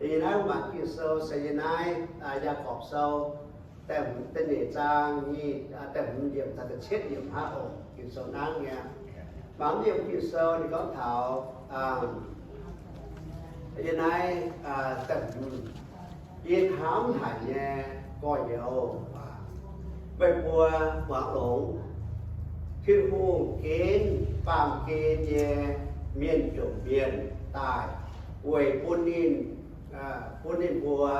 Yie naaiv mangc Ging-Sou se yie naaiv Yaagorpc Sou da'hmz, da'nyeic zaang, da'hmz yiemc taux da'cietv yiemc hnangv oc. Ging-Sou hnangv nyei. Mangc yiem Ging-Sou ninh gorngv taux yie naaiv da'hmz, yie hnamv haic nyei gorx-youz, meih mbuo muangx longx. Tin-Hungh ginv baamh gen nyei mienh jomc mienh daaih weic bun ninh, bun ninh mbuo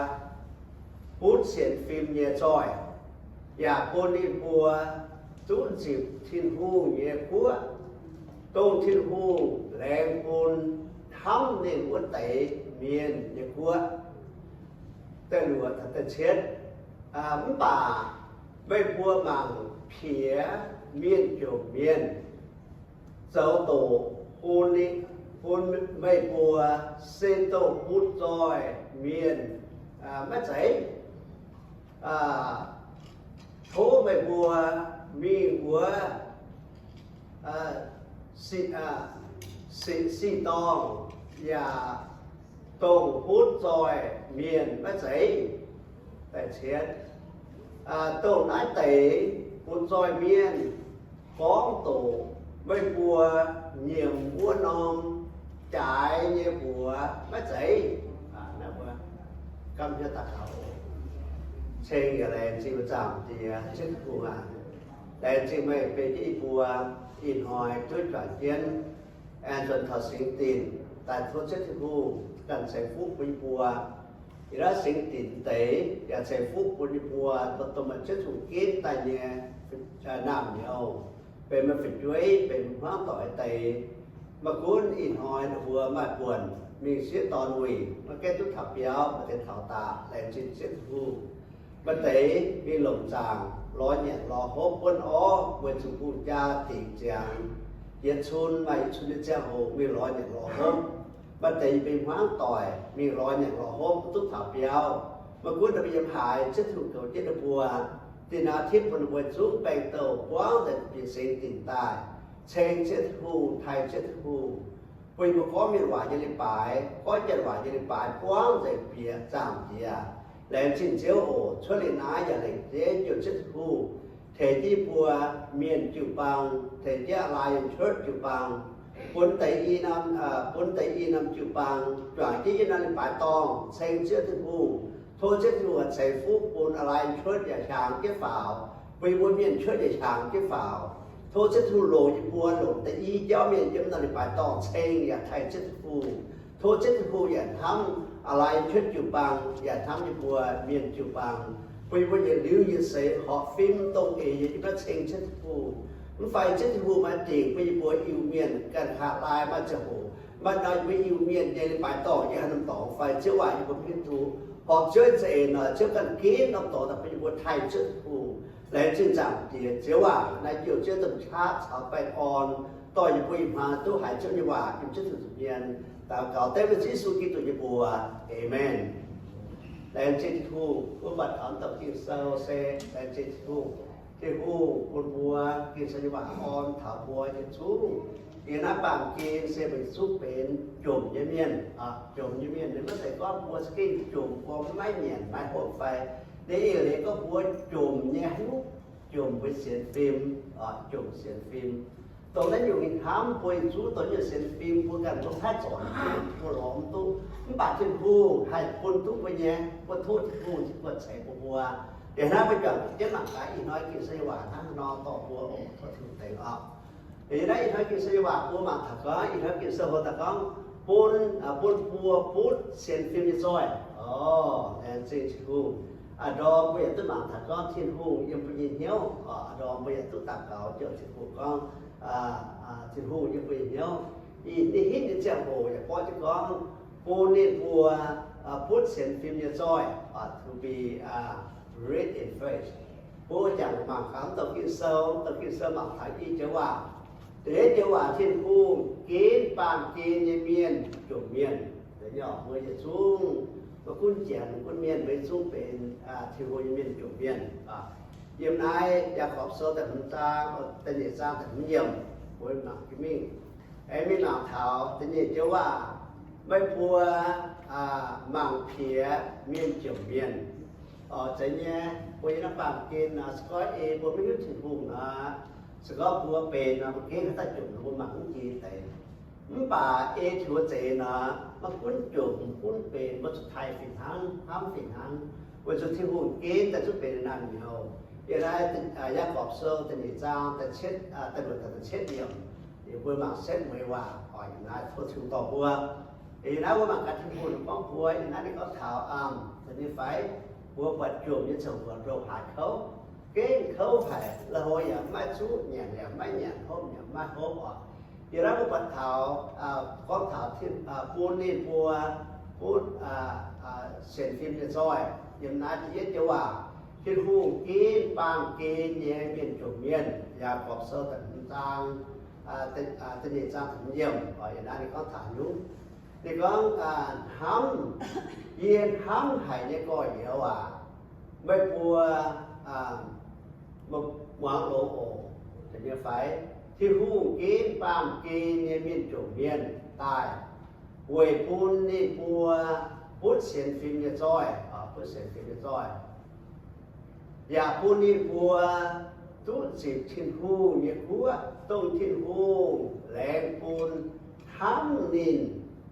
butv sienx fim nyei zoih, yaac bun ninh mbuo zunv nzipc Tin-Hungh nyei guoqv, dongh Tin-Hungh laengz bun hnamv ninh wuov deix mienh nyei guoqv. Da'luoqc, da'cietv, mv baac meih mbuo mangc piex mienh jomc mienh zoux doqc bun, bun meih mbuo se dongh butv zoih mienh maiv zeiz? Tov meih mbuo mingh wuov sic, sic dorngh yaac dongh butv zoih mienh maiv zeiz? Da'cietv, dongh naaiv deix butv zoih mienh gorngv doqc meih mbuo nyiemc wuov norm jaaix nyei mbuox maiv zeiz? Gamh hnyouv daux gaux. Ceng yaac laengz zingh Zaangc Diex, Ziouv Tin-Hungh aac. Laengz zingh meih benx jienv yie mbuo ih hnoi duqv juangc jienv aengx nzuonx taux singx dinc daaih. Tov Ziouv Tin-Hungh ganh ceix fuqv bun yie mbuo. Yie naaiv singx dinc deix yaac ceix fuqv bun yie mbuo, dongh maaih Ziouv Tin-Hungh ginv daaih nyei naamh nyouz, benx meih fu'jueiv, benx meih hmuangv doic deix. Maiv gunv ih hnoi ninh mbuo maaih buonc mingh sieqv dorn wuic, maiv gaengh duqv taux biauv, maaih deix taux daaih, laengz zingh Ziouv Tin-Hungh. Maaih deix mingh longc zaangc lorz nyanc lorz hopv buonv orv weic zuqc hungh jaa dingc ziangx, yietc cun maaih yietc cun nyei ziangh hoc mingh lorz nyanc lorz hopv. Maaih deix yaac benx hmuangv doic mingh lorz nyanc lorz hopv, maiv duqv taux biauv. Maiv gunv ninh mbuo yiem haaix, Ziouv Tin-Hungh goux jienv ninh mbuo. Dinh hnangv tipv bun ninh mbuo zungv baengh douh buangv nzengc bieqc singx dinc daaih, ceng Ziouv Tin-Hungh, taaih Ziouv Tin-Hungh, bun yie mbuo gorngv mienh waac nyei leiz-baaix, gorngv janx waac nyei leiz-baaix buangv nzengc bieqc Zaangc Diex. Laengz zingh Ziouv oc. Cuotv liuz naaiv yaac laengz zingh Ziouv Tin-Hungh tengx jienv yie mbuo mienh jiu-baang, tengx jienv Alliance Church jiu-baang, bun deix i norm, bun deix i norm jiu-baang juangc jienv yiem naaiv leiz-baaix dorngh ceng Ziouv Tin-Hungh. Tov Ziouv Tin-Hungh ceix fuqv bun Alliance Church yaac hiaangx jienv faaux, bun yie mbuo mienh cuotv yaac hiaangx jienv faaux. Tov Ziouv Tin-Hungh longc yie mbuo, longc da'yi jauv mienh yiem naaiv leiz-baaix dorngh ceng yaac taaih Ziouv Tin-Hungh. Tov Ziouv Tin-Hungh yaac hnamv Alliance Church jiu-baang, yaac hnamv yie mbuo mienh jiu-baang, bun yie mbuo yietc liuz yietc seix horpc fim dongh eix yiem naaiv ceng Ziouv Tin-Hungh. Mv fai Ziouv Tin-Hungh maaih dingc bun yie mbuo Iu-Mienh ganh kaav lai maaih ziangh hoc, maaih nor yie mbuo Iu-Mienh nyei leiz-baaix dorngh yiem haaix norm dorngx fai Ziouv waac yie mbuo mv hiuv duqv. Horpc Ziouv za'eix nor, Ziouv ganh ginv norm dorngx daaih bun yie mbuo taaih Ziouv Tin-Hungh. Laengz zingh Zaangc Diex, Ziouv aac, naaiv Njoux Ziouv domh qaqv caux baengh orn dorh yie mbuo ih hmuangx duqv haiz Ziouv nyei waac, yiem Ziouv Tin-Hungh zuqc mienh. Daux gaux dengv meih Ziouv Yesu Giduc nyei mbuox. Aamen. Laengz zingh Tin-Hungh, mbuo buatc taux mv dauh Ging-Sou se laengz zingh Tin-Hungh. Tin-Hungh bun mbuo Ging-Sou nyei waac orn taux mbuo yietc zungv. Yiem naaiv baamh gen se mbuo yietc zungv benx jomc nyei mienh. Jomc nyei mienh ninh maiv zeiz gorngv mbuo za'gengh jomc, mbuo maiv nyanc maiv hopv fai. Ninh eix leiz gorngv mbuo jomc nyei hnyouv, jomc mbuo sienx fim, jomc sienx fim. Dongh naaiv nyungc ninh hnamv mbuo yietc zungv dongh nyungc sienx fim, mbuo ganh mbuo maiv zorc, mbuo lorz mv duqv. Mv baac Tin-Hungh haih bun duqv mbuo nyei, mbuo tov Tin-Hungh buatc ceix bun mbuo. Yie hnamv mbuo juangc jienv mangc gaax ih hnoi Ging-Sou nyei waac hnangv haaix nor dorh mbuo oc. Tov Tin-Hungh tengx oc. Yie hnamv ih hnoi Ging-Sou nyei waac mbuo mangc taux gorngv, ih hnoi Ging-Sou mbuo daaih gorngv bun, bun mbuo butv sienx fim nyei zoih. Orqc, laengz zingh Tin-Hungh. A'ndorm mbuo yaac duqv mangc taux gorngv Tin-Hungh yiem mbuo nyei hnyouv. A'ndorm mbuo yaac duqv daux gaux jouh Tin-Hungh gorngv, Tin-Hungh yiem mbuo nyei hnyouv. Ninh hitv nyei ziangh hoc yaac gorngv jienv gorngv bun ninh mbuo butv sienx fim nyei zoih, to be rich in faith. Mbuo jangx mangc gaax mv douc Ging-Sou, douc Ging-Sou mangc taux i joux waac. Deix joux waac, Tin-Hungh ginv baamh gen nyei mienh jomc mienh. Mbuo yietc zungv, maiv gunv janx gunv mienh, mbuo yietc zungv benx Tin-Hungh nyei mienh jomc mienh. Yiem naaiv Yaagorpc Sou da'hmz zaang, da'nyeic zaang da'hmz yiemc, mbuo mangc jienv mingh. Aengx mingh mangc taux da'nyeic joux waac, meih mbuo mangc piex mienh jomc mienh. Oc, zeiz nyei, mbuo yiem naaiv baamh gen nor, se gorngv ei mbuo maiv hiuv Tin-Hungh nor, se gorngv mbuo benx nor, mbuo gengh haaix dauh jomc nor mbuo mangc mv jiex deix. Mv baac ei Tin-Hungh zeix nor, maiv gunv jomc maiv gunv benx, mbuo zuqc taaih fih hnangv, hnamv fih hnangv, weic zuqc Tin-Hungh gengh daaih zungv benx naaiv nyouz. Yiem naaiv Yaagorpc Sou da'nyeic zaang da'cietv, da'luoqc taux da'cietv yiemc, mbuo mangc setv mueiz waac oc. Yiem naaiv tov Tin-Hungh dorh mbuo. Yiem naaiv mbuo mangc gaax Tin-Hungh gorngv mbuo yiem naaiv ninh gorngv taux, aa, nyei fai, mbuo buatc jomc nyei ziangh hoc ndongc haaix kouv, gengh kouv haic, lauh hlo yaac maiv zuqv, nyanc yaac maiv nyanc, hopv yaac maiv hopv oc. Yiem naaiv mbuo buatc taux, gorngv taux bun ninh mbuo butv sienx fim nyei zoih. Yiem naaiv da'yietv joux waac, Tin-Hungh ginv baamh gen nyei mienh jomc mienh. Yaagorpc Sou da'hmz zaang, da'nyeic zaang da'hmz yiemc, yiem naaiv ninh gorngv taux nyungc. Ninh gorngv, hnamv, yie hnamv haic nyei gorx-youz aac, meih mbuo muangx longx oc. Nyei fai, Tin-Hungh ginv baamh gen nyei mienh jomc mienh daaih, weic bun ninh mbuo butv sienx fim nyei zoih, butv sienx fim nyei zoih, yaac bun ninh mbuo duqv nzipc Tin-Hungh nyei guoqv, dongh Tin-Hungh laengz bun hnamv ninh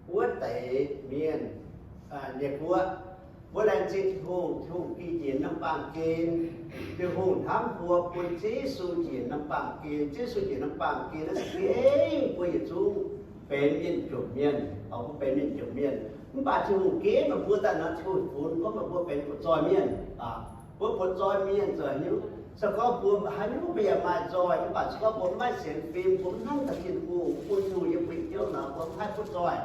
wuov deix mienh nyei guoqv. Mbuo laengz zingh Tin-Hungh, Tin-Hungh gih njiec norm baamh gen. Tin-Hungh hnamv mbuo bun Ziouv Yesu njiec norm baamh gen. Ziouv Yesu njiec norm baamh gen naaiv se gengh mbuo yietc zungv benx mienh jomc mienh, mbuo benx mienh jomc mienh. Mv baac Tin-Hungh ginv meih mbuo daaih nor, Tin-Hungh funx gorngv meih mbuo benx butv-zoih mienh. Mbuo butv-zoih mienh zoux haaix nyungc? Se gorngv mbuo haaix nyungc mbuo yaac maaih nzoih, mv baac se gorngv mbuo maiv sienx fim, mbuo mv hnamv taux Tin-Hungh bun Tin-Hungh yiem mbuo nyei hnyouv nor, mbuo mv haih butv-zoih.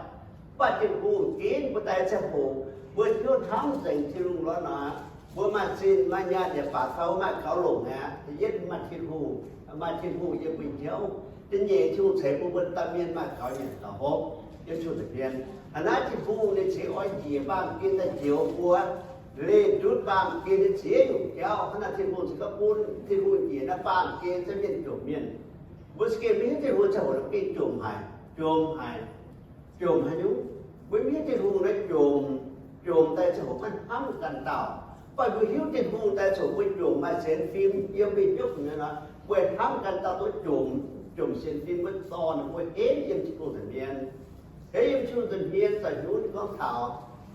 Mv baac Tin-Hungh ginv mbuo daaih ziangh hoc, mbuo hnyouv hnamv nzengc Tin-Hungh lorqc nor, mbuo maaih zinh maaih nyaanh yaac baac taux maaih gaux longc aqv. Da'yietv maaih Tin-Hungh, maaih Tin-Hungh yiem mbuo hnyouv. Da'nyeic, Tin-Hungh ceix bun mbuo dauh mienh maaih gaux nyanc gaux hopv yiem Tin-Hungh nza'hmien. Hnangv naaiv Tin-Hungh ninh ceix oix njiec baamh gen daaih njoux mbuo, leih ndutv baamh gen nyei ziex nyungc jauv. Hnangv naaic Tin-Hungh ceix gorngv bun Tin-Hungh njiec naaiv baamh gen za'gengh mienh jomc mienh. Mbuo za'gengh maiv hiuv Tin-Hungh ziangh hoc mbuo gengh jomc haic, jomc haic, jomc haic nyungc. Mbuo maiv hiuv Tin-Hungh naaiv jomc, jomc daaih ziangh hoc maiv hnamv ganh dauh. Mv baac mbuo hiuv Tin-Hungh daaih ziangh hoc mbuo jomc maaih sienx fim yiem mbuo nyei hnyouv nyei nor, mbuo hnamv ganh dauh duqv jomc, jomc sienx fim, mbuo dorh ninh mbuo henv yiem Tin-Hungh nza'hmien. Henv yiem Tin-Hungh nza'hmien daaih hiuv ninh gorngv taux,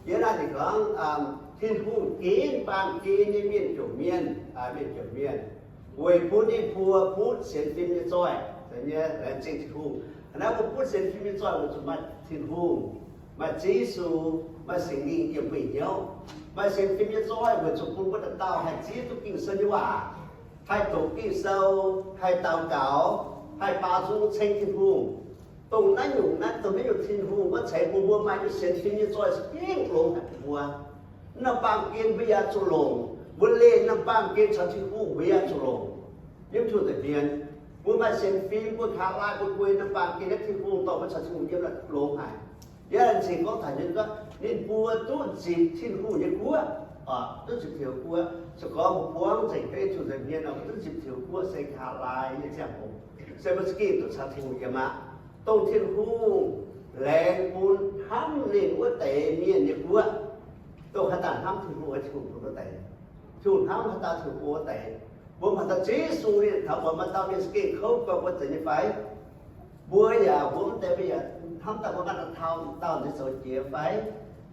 yiem naaiv ninh gorngv, Tin-Hungh ginv baamh gen nyei mienh jomc mienh, mienh jomc mienh, weic bun ninh mbuo butv sienx fim nyei zoih. Laengz zingh Tin-Hungh. Hnangv naaiv mbuo butv sienx fim nyei zoih weic zuqc maaih Tin-Hungh, maaih Ziouv Yesu, maaih Singx Lingh yiem mbuo hnyouv. Maaih sienx fim nyei zoih weic zuqc bun mbuo dauh dauh haih zieqv duqv Ging-Sou nyei waac, haih doqc Ging-Sou, haih daux gaux, haih baaux nzung ceng Tin-Hungh. Dongh naaiv nyungc naaiv, dongh naaiv nyungc Tin-Hungh wuov ceix bun mbuo maaih nyungc sienx fim nyei zoih za'gengh longx haic bun mbuo. Norm baamh gen mbuo yaac zuqc longc. Mbuo leih norm baamh gen caux Tin-Hungh mbuo yaac zuqc longc. Yiem Tin-Hungh nza'hmien, mbuo maaih sienx fim, mbuo kaav laaih mbuo guei norm baamh gen naaiv Tin-Hungh dorh mbuo caux Tin-Hungh yiem longx haic. Yie laengz zingh gorngv taux nyei gorngv ninh mbuo duqv nzipc Tin-Hungh nyei guoqv, duqv nzipc Tin-Hungh guoqv. Se gorngv mbuo buangv nzengc beiv Tin-Hungh nza'hmien nor, mbuo duqv nzipc Tin-Hungh guoqv se kaav laaih nyei ziangh hoc, se mbuo za'gengh duqv caux Tin-Hungh yiem aqv. Dongh Tin-Hungh laengz bun hnamv ninh wuov deix mienh nyei guoqv, dongh haaix dauh hnamv Tin-Hungh, Tin-Hungh bun wuov deix. Tin-Hungh hnamv haaix dauh, Tin-Hungh bun wuov deix. Mbuo mangc taux Ziouv Yesu ninh taux buatc maaih dauh mienh za'gengh kouv gorngv mbuo zeiz nyei fai? Mbuo yaac mbuo mv deix mbuo yaac hnamv daaih mbuo maaih dauh, dauh nziex zoux jiex fai?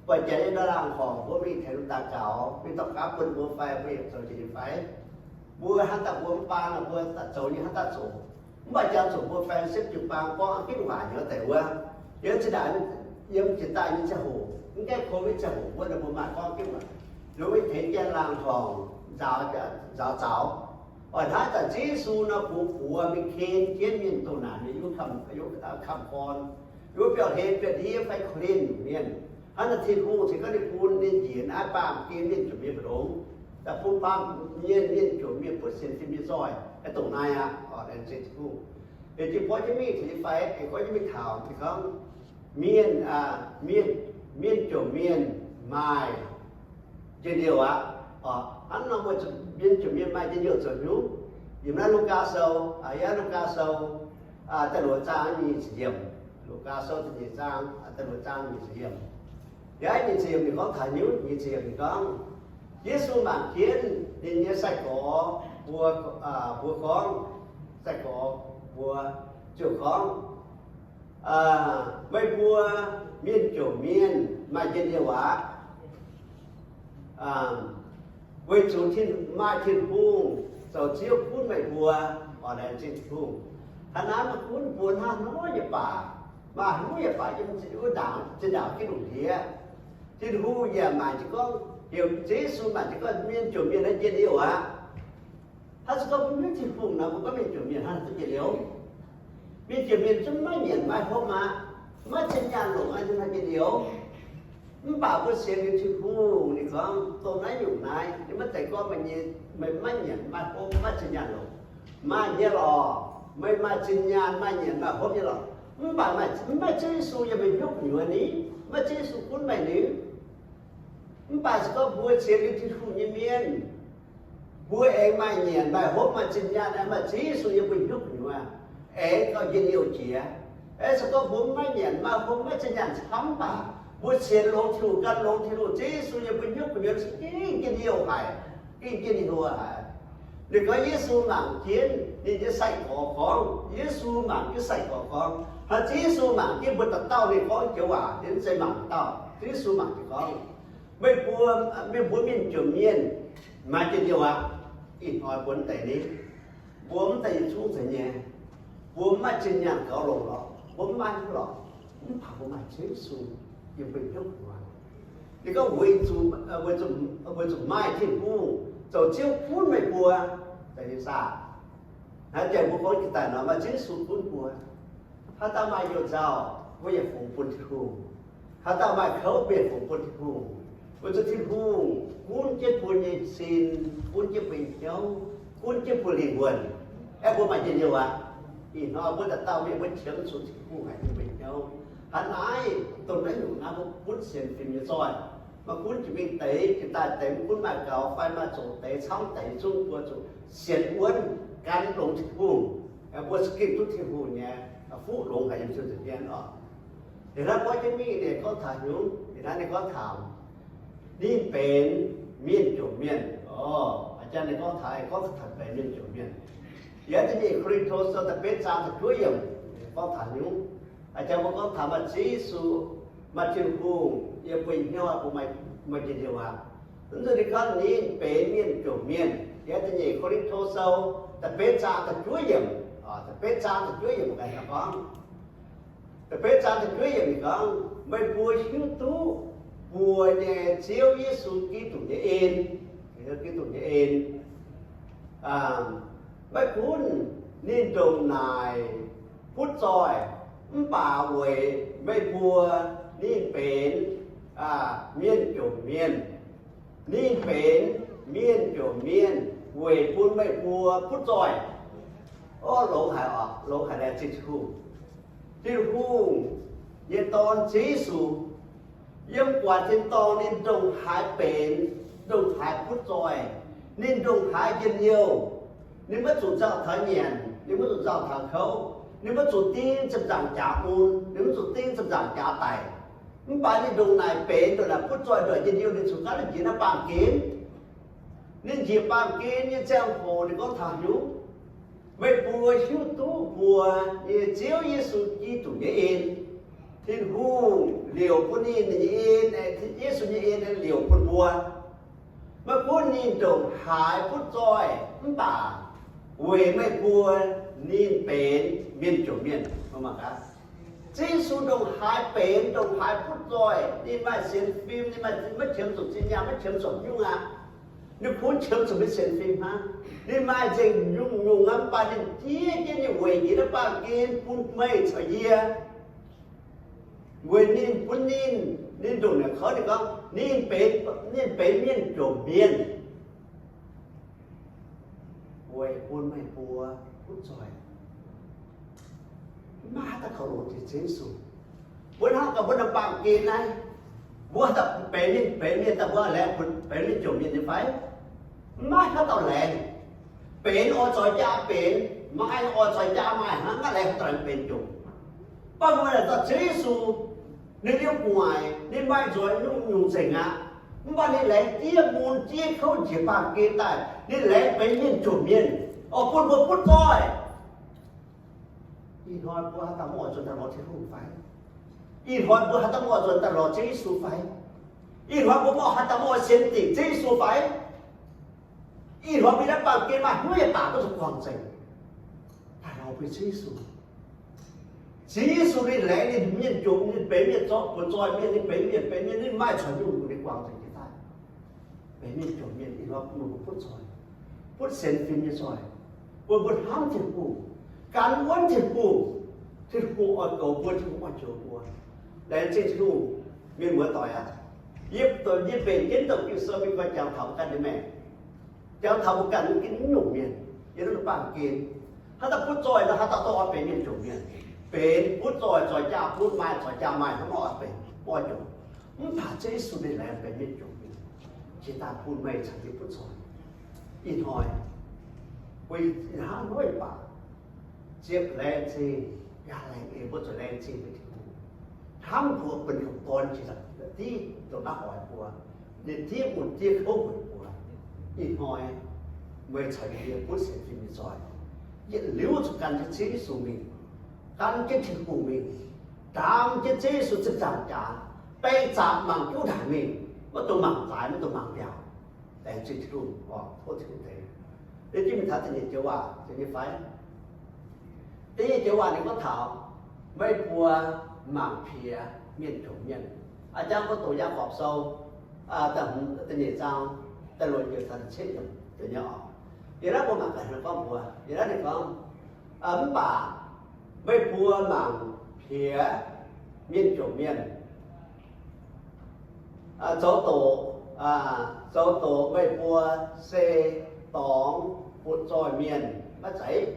Buatc jaax nyei ndau laangh horngc mbuo mingh tengx daux gaux, mingh daux gaux bun mbuo fai? Mbuo yaac zoux jiex nyei fai? Mbuo hnamv daaih mbuo mv baan nor mbuo zoux nyei hnamv daaih zoux. Mv baac jangx zuqc mbuo faix sipv jiu-baang gorngv ginv waac nyei wuov deix wuov, yiem zinh ndaangc, yiem jiex daaih nyei ziangh hoc, mv gaengh Covid ziangh hoc wuov, mbuo maaih gorngv ginv waac, liuz mingh tengx gaengh laangh horngc nzaaux, nzaaux zaux. Oix hnamv daaih Ziouv Yesu nor bungx buoz mingh ken jienv mienh dongh naaic nyei, yiem kamv, kamv-gorn, yiem biauv-hlen, biauv-ndiev fai korv-lienh nyungc mienh. Hnangv naaic Tin-Hungh cingx gorngv ninh bun ninh njiec naaiv baamh gen mienh jomc mienh mbu'ndongx, daaih bun baamh mienh, mienh jomc mienh butv sienx fim nyei zoih, dongh naaiv aqv. Laengz zingh Tin-Hungh. Liuz jiez gorn jienv mingh taux nyei fai, jiez gorn jienv mingh taux ninh gorngv mienh, mienh, mienh jomc mienh maaih njien-youh aqv. Hnangv nor mbuo mienh jomc mienh maaih njien-youh zoux haaix nyungc? Yiem naaiv Lugaa Sou, yiem Lugaa Sou da'luoqc zaang nyic ziepc yiemc. Lugaa Sou da'nyeic zaang, da'luoqc zaang nyic ziepc yiemc. Yaac nyic ziepc yiemc ninh gorngv taux nyunv, nyic ziepc yiemc ninh gorngv, Yesu mangc jienv ninh nyei sai-gorx mbuo, mbuo gorngv, sai-gorx mbuo ziouc gorngv, Meih mbuo mienh jomc mienh maaih njien-youh aqv, weic zuqc maaih Tin-Hungh zoux Ziouv gunv meih mbuo. Orqc, laengz zingh Tin-Hungh. Hnangv naaiv maiv gunv mbuo hnangv haaix nyungc baac, maaih haaix nyungc baac yiem wuov ndaangc zinh ndaangc Giduc ndiev, Tin-Hungh yaac mangc jienv gorngv, heuc Yesu mangc jienv gorngv mienh jomc mienh naaiv njien-youh aqv. Hnangv se gorngv mbuo maiv hiuv Tin-Hungh nor, mbuo gorngv mienh jomc mienh hnangv haaix nyungc njien-youh? Mienh jomc mienh zungv maiv nyanc maiv hopv aqv, maiv cin nyaanh longc aqv, hnangv haaix njien-youh? Mv baac mbuo sienx liuz Tin-Hungh, ninh gorngv, dongh naaiv nyungc naaiv, ninh maiv zeiz gorngv meih nyei, meih maiv nyanc maiv hopv, maiv cin nyaanh longc. Maaih nyei lorqc, meih maaih cin nyaanh, maaih nyanc maaih hopv nyei lorqc. Mv baac maaih, maiv maaih Ziouv Yesu yiem meih hnyouv gu'nyuoz ni, maiv Ziouv Yesu gunv meih ni. Mv baac se gorngv mbuo sienx liuz Tin-Hungh nyei mienh, mbuo aengx maaih nyanc maaih hopv maaih cin nyaanh, aengx maaih Ziouv Yesu yiem mbuo hnyouv gu'nyuoz, aengx gauh njien-youh jiex. Aengx se gorngv mbuo maiv nyanc maaih hopv maiv cin nyaanh camv baac, mbuo sienx longx Tin-Hungh, gan longx Tin-Hungh, Ziouv Yesu yiem mbuo hnyouv gu'nyuoz, gengh njien-youh haic, gengh njien-youh haic. Ninh gorngv Yesu mangc jienv ninh nyei sai-gorx gorngv, Yesu mangc jienv sai-gorx gorngv, hnangv Ziouv Yesu mangc jienv mbuo dauh dauh ninh gorngv joux waac, ninh mv zeiz mangc dauh, Ziouv Yesu mangc jienv gorngv, meih mbuo, meih mbuo mienh jomc mienh maaih njien-youh aqv. Ih hnoi mbuo mv deix ni, mbuo mv deix yietc zungv nzengc nyei, mbuo mv maaih zinh nyaanh gaux longx lorqc, mbuo mv maaih lorqc, mv baac mbuo maaih Ziouv Yesu yiem mbuo hnyouv gu'nyuoz. Ninh gorngv weic zuqc, weic zuqc, weic zuqc maaih Tin-Hungh zoux Ziouv gunv meih mbuo. Da'yietv zaah, naaiv janx mbuo gorngv jiex daaih nor, maaih Ziouv Yesu gunv mbuo. Haaix dauh maaih you-nzauh, mbuo yaac fungx bun Tin-Hungh. Haaix dauh maaih kouv, mbuo yaac fungx bun Tin-Hungh. Weic zuqc Tin-Hungh gunv jienv mbuo nyei sin, gunv jienv mbuo nyei hnyouv, gunv jienv mbuo lingh wuonh, aengx mbuo maaih njien-youh aqv. Ih hnoi mbuo dauh dauh mienh mbuo qiemx zuqc Tin-Hungh haic nyei mbuo nyei hnyouv. Hnangv naaiv, dongh naaiv nyungc naaiv mbuo gunv sienx fim nyei zoih. Maiv gunv jiex mingh deix, jiex daaih deix, maiv gunv maaih gaux fai maaih zoqc deix, camv deix, zungv mbuo zuqc sienx wuonv gan longx Tin-Hungh. Mbuo za'gengh duqv Tin-Hungh nyei fuqv longx haic yiem ziouc nzengc mienh oc. Ih hnoi gorngv jienv mingh ninh gorngv taux nyungc, ih hnoi ninh gorngv taux ninh benx mienh jomc mienh. Oc, a'jang ninh gorngv taux, gorngv taux benx mienh jomc mienh. Yiem da'nyeic Ko^lin^to Sou da'betv zaang da'juov yiemc gorngv taux nyungc. A'jang mbuo gorngv taux maaih Ziouv Yesu, maaih Tin-Hungh yiem mbuo hnyouv, mbuo maaih njien-youh aqv. Mv nzunc ninh gorngv ninh benx mienh jomc mienh. Yiem da'nyeic Ko^lin^to Sou da'betv zaang da'juov yiemc, da'betv zaang da'juov yiemc ganh gorngv, da'betv zaang da'juov yiemc ninh gorngv, meih mbuo hiuv duqv mbuo nyei Ziouv Yesu Giduc nyei en, Giduc nyei en, maiv gunv ninh ndongc naaic butv zoih, mv baac weic meih mbuo ninh benx mienh jomc mienh. Ninh benx mienh jomc mienh weic bun meih mbuo butv zoih. Orv, longx haic oc, longx haic, laengz zingh Tin-Hungh. Tin-Hungh nyei Dorn Ziouv Yesu, yiem gu'nguaaz tin-dorngh ninh ndongc haaix benx, ndongc haaix butv zoih, ninh ndongc haaix njien-youh. Ninh maiv zuqc nzauh taux nyanc, ninh maiv zuqc nzauh taux kouv, ninh maiv zuqc ding ziepc nzaangc jaax mun, ninh maiv zuqc ding ziepc nzaangc jaax daic. Mv baac ninh ndongc naaic benx, ndongc naaic butv zoih, ndongc naaic njien-youh, ninh zuqc gaav ninh njiec naaiv baamh gen. Ninh njiec baamh gen nyei ziangh hoc ninh gorngv taux nyungc, meih mbuo hiuv duqv mbuo nyei Ziouv Yesu Giduc nyei en. Tin-Hungh liouc bun ninh nyei en, Yesu nyei en liouc bun mbuo. Maiv gunv ninh ndongc haaix butv zoih mv baac weic meih mbuo ninh benx mienh jomc mienh. Ziouv Yesu ndongc haaix benx, ndongc haaix butv zoih, ninh maaih sienx fim, ninh maaih, maiv qiemx zuqc zinh nyaanh, maiv qiemx zuqc nyungc aqv. Ninh kungx qiemx zuqc mbuo sienx fim hnangv. Ninh maaih nzengc nyungc-nyungc aqv, mv baac ninh jiex jienv ninh weic njiec naaiv baamh gen bun meih caux yie. Weic ninh bun ninh, ninh ndongc naaic kouv ninh gorngv ninh benx, ninh benx mienh jomc mienh weic bun meih mbuo butv zoih. Maiv maaih haaix dauh kaux longx jiex Ziouv Yesu. Mbuo hnangv gaax mbuo naaiv baamh gen naaiv, mbuo haaix dauh benx mienh, benx mienh daaih mbuo laengz benx mienh jomc mienh nyei fai? Maiv maaih haaix dauh laengz. Benx oix zoix jaa benx, maaih oix zoix jaa maaih hnangv, maiv laengz haaix dauh laengz benx jomc. Mv baac mbuo naaic dorh Ziouv Yesu, Ninh liouh gu'nguaaic, ninh maaih nzuonx nyungc-nyungc nzengc aqv. Mv baac ninh laengz diev mun diev kouv njiec baamh gen daaih, ninh laengz benx mienh jomc mienh, oix bun mbuo butv zoih. Ih hnoi mbuo haaix dauh mv oix nzuonx daaih lorz Tin-Hungh fai? Ih hnoi mbuo haaix dauh mv oix nzuonx daaih lorz Ziouv Yesu fai? Ih hnoi mbuo mv oix haaix dauh mv oix sienx dingc Ziouv Yesu fai? Ih hnoi mbuo naaiv baamh gen maaih hnyouv yietc baac duqv zuqc guangc nzengc, daaih lorz mbuo Ziouv Yesu. Ziouv Yesu ninh laengz ninh mienh jomc, ninh benx mienh zorqv butv zoih mienh, ninh benx mienh, benx mienh, ninh maaih caux nyungc-nyungc ninh guangc nzengc jiez daaih. Benx mienh jomc mienh, ih hnoi bun mbuo butv zoih, butv sienx fim nyei zoih, bun mbuo hnamv Tin-Hungh, gan wuonv Tin-Hungh. Tin-Hungh oix goux mbuo, Tin-Hungh oix njoux mbuo. Laengz zingh Tin-Hungh, mienh muoz doic aac. Yie, yie mbenc jienv dongh Ging-Sou mingh guai jangx taux mbuo ganh nyei maengc, jangx taux mbuo ganh nyei, gengh nyungc mienh yiem naaiv baamh gen. Haaix dauh butv zoih nor, haaix dauh daaih oix benx mienh jomc mienh. Benx butv zoih, zoih jaa butv, maaih zoih jaa maaih, hnangv nor oix benx, mv oix jomc. Mv baac Ziouv Yesu ninh laengz benx mienh jomc mienh, jiex daaih bun meih caux yie butv zoih. Ih hnoi mbuo hnangv hnyouv yietc baac ziepc laengz zingh, yaac laengz, mbuo zuqc laengz zingh mbuo Tin-Hungh, hnamv mbuo benx longc dorn jiex div dongh naaiv oix mbuo, ninh diev mun diev kouv weic mbuo. Ih hnoi meih caux yie butv sienx fim nyei zoih, yietc liuz zuqc gan jienv Ziouv Yesu mingh, gan jienv Tin-Hungh mingh, ndaam jienv Ziouv Yesu zinh ndaangc jaax, baeng zaangc mangc juv ndaangc mingh, maiv dungx mangc zaaix, maiv dungx mangc mbiaauc. Laengz zingh Tin-Hungh, tov Tin-Hungh tengx. Yie ginv mingh taux da'nyeic joux waac, zeiz nyei fai? Da'nyeic joux waac ninh gorngv taux meih mbuo mangc piex mienh jomc mienh. A'jang mbuo doqc Yaagorpc Sou da'hmz, da'nyeic zaang, da'luoqc joux taux da'cietv joux nyei oc. Yie naaiv mbuo mangc gaax ninh gorngv mbuox, yie naaiv ninh gorngv, mv baac meih mbuo mangc piex mienh jomc mienh, zoux doqc, zoux doqc meih mbuo se dorngx butv zoih mienh maiv zeiz?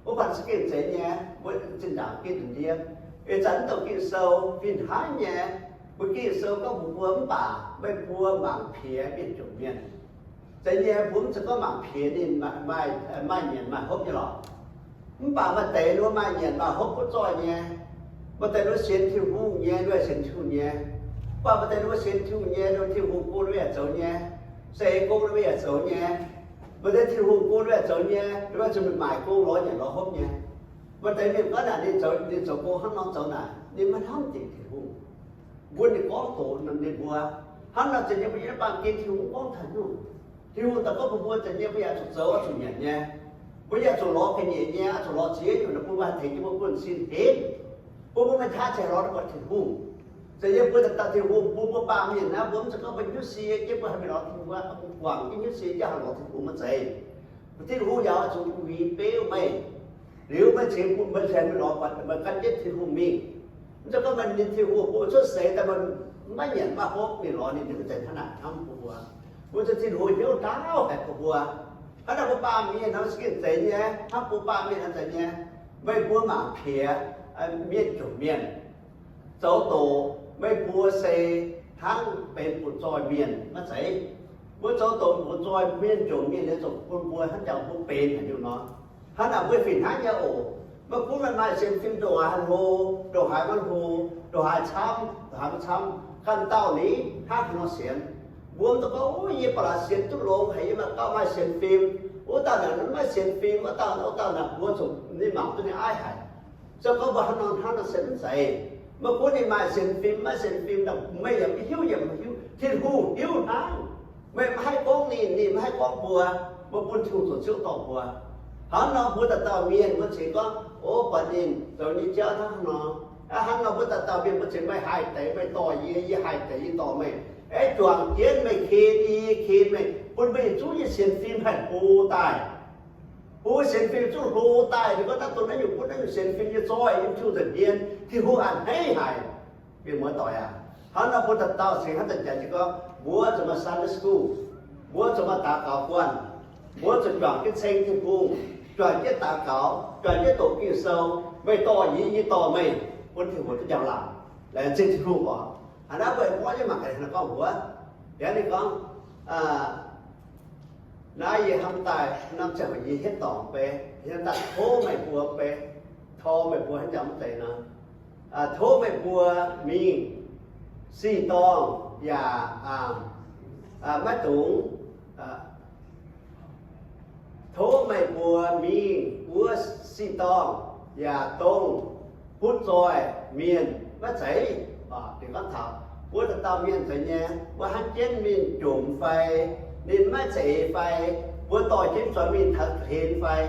Wuov baac se gengh zeiz nyei, mbuo zinh ndaangc ginv ndiev. Ih zanc mv douc Ging-Sou fih hnangv nyei. Mbuo Ging-Sou gorngv mbuox mbuo, mv baac meih mbuo mangc piex mienh jomc mienh. Zeiz nyei, mbuo mv zeiz gorngv mangc piex ninh maaih nyanc maaih hopv nyei lorqc. Mv baac maaih deix ninh maaih nyanc maaih hopv butv zoih nyei. Maaih deix ninh sienx Tin-Hungh nyei, ninh sienx Tin-Hungh nyei. Mv baac maaih deix ninh sienx Tin-Hungh nyei, ninh Tin-Hungh go ninh yaac zoux nyei. Se gong ninh yaac zoux nyei. Maaih deix Tin-Hungh go ninh yaac zoux nyei, ninh zuqc maaic gong lorz nyanc lorz hopv nyei. Maaih deix mienh gorngv naaic ninh zoux, ninh zoux gong hnangv nor zoux naaic, ninh maiv hnamv dingc Tin-Hungh. Mbuo ninh gorngv doqc ninh mbuo, hnangv nor zeiz nyei, mbuo yiem naaiv baamh gen Tin-Hungh gorngv taux nyungc. Tin-Hungh daaih gorngv bun mbuo zeiz nyei, mbuo yaac zuqc zoux, oix zuqc nyanc nyei. Mbuo yaac zuqc lorz ga'nyiec nyei, oix zuqc lorz ziex nyungc, bun mbuo haih tengx jienv mbuo buonv-sin henv, bun mbuo maaih qaqv cingx lorz duqv buatc Tin-Hungh. Zeiz nyei, mbuo daaih dauh Tin-Hungh bun mbuo baamh mienh naaiv, mbuo mv zeiz gorngv mbuo hnyouv sie jienv mbuo haih mingh lorz Tin-Hungh, mbuo guangc jienv hnyouv sie jienv haih lorz Tin-Hungh maiv zeiz. Tin-Hungh yaac oix zuqc uix beu meih, liuz meih cingx bun meih cingx mingh lorz buatc meih gan jienv Tin-Hungh mingh. Mv zeiz gorngv meih ninh Tin-Hungh bun meih cuotv seix daaih meih maiv nyanc maiv hopv mingh lorz ninh, ninh mv zeiz hnangv naaic hnamv mbuo. Mbuo zuqc Tin-Hungh hnyouv ndaauv haic bun mbuo. Hnangv naaic mbuo baamh mienh nor se gengh zeiz nyei, hnangv mbuo baamh mienh nor zeiz nyei. Meih mbuo mangc piex mienh jomc mienh, zoux doqc meih mbuo se hnangv benx butv zoih mienh maiv zeiz? Mbuo zoux doqc butv zoih mienh jomc mienh liuz, zuqc bun mbuo hnangv jangx mbuo benx haaix nyungc nor. Hnangv naaic mbuo fih hnangv nyei oc. Maiv gunv meih maaih sienx fim ndongc haaix hlo, ndongc haaix maiv hlo, ndongc haaix camv, ndongc haaix maiv camv, ganh dauh ni hnangv haaix nor sienx. Mbuo mv dungx gorngv, o, yie ba'laqc sienx duqv longx haic, yie maiv gauh maaih sienx fim. Wuov dauh naaic maiv sienx fim, wuov dauh, wuov dauh naaic mbuo zuqc ninh mangc duqv ninh aiv haic. Se gorngv mbuo hnangv nor hnangv nor sienx mv zeiz. Maiv gunv ninh maaih sienx fim maiv sienx fim, meih yaac maiv hiuv, yie maiv hiuv, Tin-Hungh hiuv hnangv. Meih maiv haih gorngv ninh, ninh maiv haih gorngv mbuo. Mbuo bun Tin-Hungh zoux ziouv dorh mbuo. Hnangv nor mbuo dauh dauh mienh mbuo cingx gorngv, o, buatc ninh zoux nyei jauv hnangv nor. Hnangv nor mbuo dauh dauh mienh mbuo cingx, meih haih deix meih dorh yie, yie haih deix yie dorh meih. Aeqv, juangc jienv meih ken yie, yie ken meih, bun mbuo yietc zungv nyei sienx fim haih hlo daaih. Mbuo sienx fim zungv hlo daaih. Ninh gorngv naaiv dongh naaiv nyungc gunv naaiv nyungc sienx fim nyei zoih yiem Tin-Hungh nza'hmien, Tin-Hungh a'hneiv haic. Mienh muoz doic aac, hnangv nor mbuo dauh dauh cingx hnangv zanc jaax jiex gorngv, mbuo zuqc maaih Sunday school, mbuo zuqc maaih daux gaux guanh, mbuo zuqc juangc jienv ceng Tin-Hungh, juangc jienv daux gaux, juangc jienv doqc Ging-Sou, meih dorh yie, yie dorh meih, bun Tin-Hungh duqv njang-laangc. Laengz zingh Tin-Hungh oc. Hnangv naaiv mbuo aengx gorngv jienv mangc gaax hnangv gorngv mbuox, liuz ninh gorngv, naaiv yie hnamv daaih norm ziangh hoc yie hietv dorngc mv bei, yie hnamv daaih tov meih mbuo mv bei, tor meih mbuo hnangv jangx mv deix nor. Tov meih mbuo mingh sin-dorngh yaac maiv dungx, tov meih mbuo mingh wuov sin-dorngh yaac dongh butv zoih mienh maiv zeiz. Ninh gorngv taux wuov dauh dauh mienh zeiz nyei, mbuo hnangv jienv mingh jomc fai, ninh maiv zeiz fai, mbuo dorh jienv zuangx mingh taux hlen fai,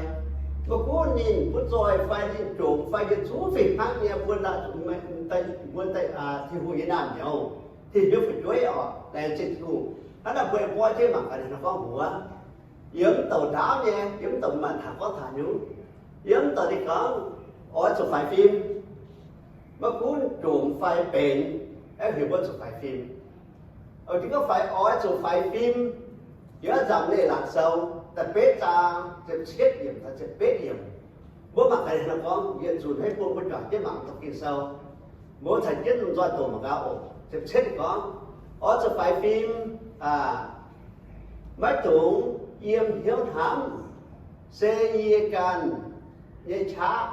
maiv gunv ninh butv zoih fai ninh jomc fai yietc zungv fih hnangv nyei, mbuo, mbuo Tin-Hungh nyei naamh nyouz, Tin-Hungh nyei fu'jueiv oc, laengz zingh Tin-Hungh. Hnangv naaic mbuo aengx borqv jienv mangc gaax ninh gorngv mbuox. Yiem mv douc ndaauv nyei, yiem mv douc maanc taux gorngv taux nyungc, yiem mv douc ninh gorngv oix zuqc faix fim. Maiv gunv jomc fai benx, aengx heuc mbuo zuqc faix fim. Ninh gorngv faix, oix zuqc faix fim. Yiem Nzamc Leiz-Latc Sou da'betv zaang ziepc cietv yiemc taux ziepc betv yiemc, mbuo mangc gaax ninh gorngv yietc nzunc hnangv bun mbuo juangc jienv mangc dongh Ging-Sou. Mbuo caux jienv lomh nzoih doqc mangc gaax oc. Ziepc cietv gorngv, oix zuqc faix fim, maiv dungx yiem hnyouv hnamv, se yie ganh nyei qaqv,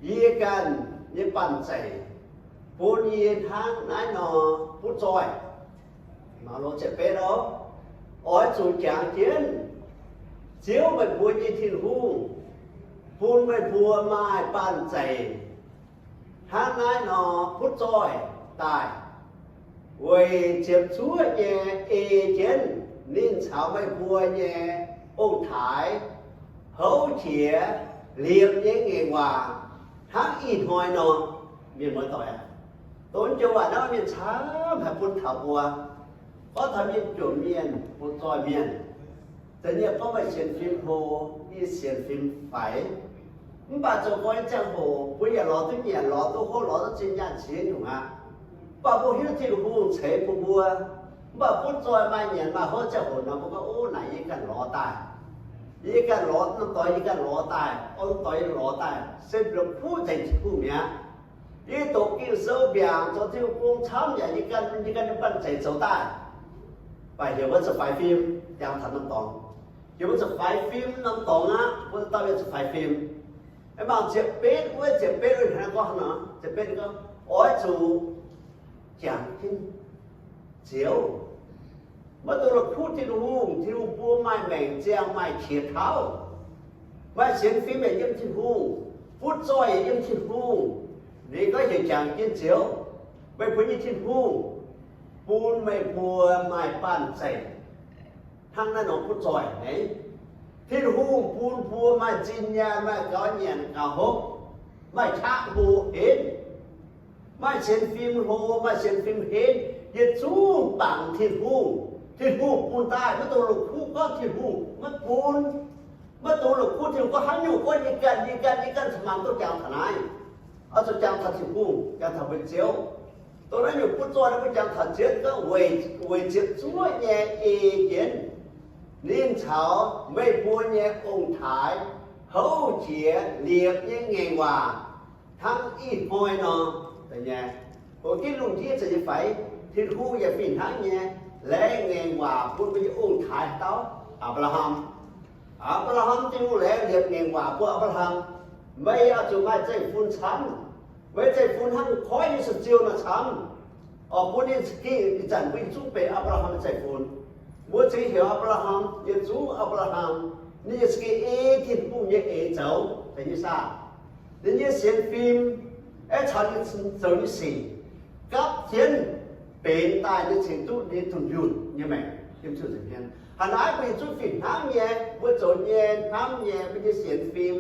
yie ganh nyei banh zeic, bun yie hnangv naaiv nor butv zoih. Ziepc betv, oix zuqc jangx jienv Ziouv meih mbuo nyei Tin-Hungh bun meih mbuo maaih banh zeic hnangv naaiv nor butv zoih daaih, weic ziepc zuoqv nyei ei jienv ninh caux meih mbuo nyei ong-taaix houv jiex liepc nyei ngaengc waac hnangv ih hnoi nor. Mienh muoz-doic aac, dongh joux waac naaiv mienh camv haic bun taux mbuo. Gorngv taux mienh jomc mienh, butv zoih mienh, da'nyeic gorngv maaih sienx fim hlo, yie sienx fim faix. Mv baac zoux gorx nyei ziangh hoc mbuo yaac lorz duqv nyanc, lorz duqv hopv, lorz duqv zinh nyaanh ziex nyungc aqv. Mv baac mbuo hiuv Tin-Hungh ceix bun mbuo. Mv baac butv zoih maaih nyanc maaih hopv ziangh hoc nor, mbuo gorngv, ov, naaic yie ganh lorz daaih. Yie ganh lorz norm doix, yie ganh lorz daaih, norm doix yie lorz daaih se la'kuqv nzengc Tin-Hungh mi'aqv. Yie doqc Ging-Sou mbiaangc, zoux Tin-Hungh gong camv yaac yie ganh, yie ganh nyei banh zeic zoux daaih. Mv baac heuc mbuo zuqc faix fim, jangx taux norm dorngx. Heuc mbuo zuqc faix fim norm dorngx aqv, mbuo dauh dauh yaac zuqc faix fim. Mangc ziepc betv wuov, ziepc betv wuov hnangv gorngv nor, ziepc betv gorngv, oix zuqc jangx jienv Ziouv. Maiv dungx la'kuqv Tin-Hungh. Tin-Hungh bun maaih maengc ziangh, maaih qiex tauv. Maaih sienx fim yaac yiem Tin-Hungh, butv zoih yaac yiem Tin-Hungh. Ninh gorngv heuc jangx jienv Ziouv, meih mbuo nyei Tin-Hungh, bun meih mbuo maaih banh zeic hnangv naaiv nor butv zoih nyei. Tin-Hungh bun mbuo maaih zinh nyaanh, maaih gaux nyanc gaux hopv, maaih qaqv hlo henv, maaih sienx fim hlo, maaih sienx fim henv, yietc zungv bangc Tin-Hungh. Tin-Hungh bun daaih, maiv dungx la'kuqv gorngv Tin-Hungh maiv bun. Maiv dungx la'kuqv Tin-Hungh gorngv haaix nyungc gorngv yie ganh, yie ganh, yie ganh cin-maanc duqv jangx taux naaiv. Oix zuqc jangx taux Tin-Hungh, jangx taux mbuo Ziouv. Dongh naaiv nyungc butv zoih naaiv mbuo jangx taux Ziouv, ninh gorngv weic, weic ziepc zuoqv nyei ei jienv ninh caux meih mbuo nyei ong-taaix houv jiex liepc nyei ngaengc waac hnangv ih hnoi nor. Deix nyei, hoc ginv lungh ndiev zeiz nyei faix, Tin-Hungh yaac fih hnangv nyei laengz ngaengc waac bun mbuo nyei ong-taaix haaix dauh? Apc^laa^ham. Apc^laa^ham, Tin-Hungh laengz liepc ngaengc waac bun Apc^laa^ham, meih oix zuqc maaih zeiv-fun camv. Meih zeiv-fun hnangv koiv nyei su'jiu nor camv. Oix bun ninh za'gengh ih zanc mbuo yietc zungv benx Apc^laa^ham nyei zeiv-fun. Mbuo cingx heuc Apc^laa^ham, yietc zungv Apc^laa^ham, ninh yaac za'gengh ei Tin-Hungh nyei eix zoux, zeiz nyei saah? Ninh nyei sienx fim aengx caux ninh zoux nyei sic gapv jienv benx daaih nyei cingx duqv ninh nyei dunh yunh nyei maengc yiem ziouc nzengc mienh. Haaix naaiv mbuo yietc zungv fih hnangv nyei, mbuo zoux nyei, hnamv nyei, mbuo nyei sienx fim,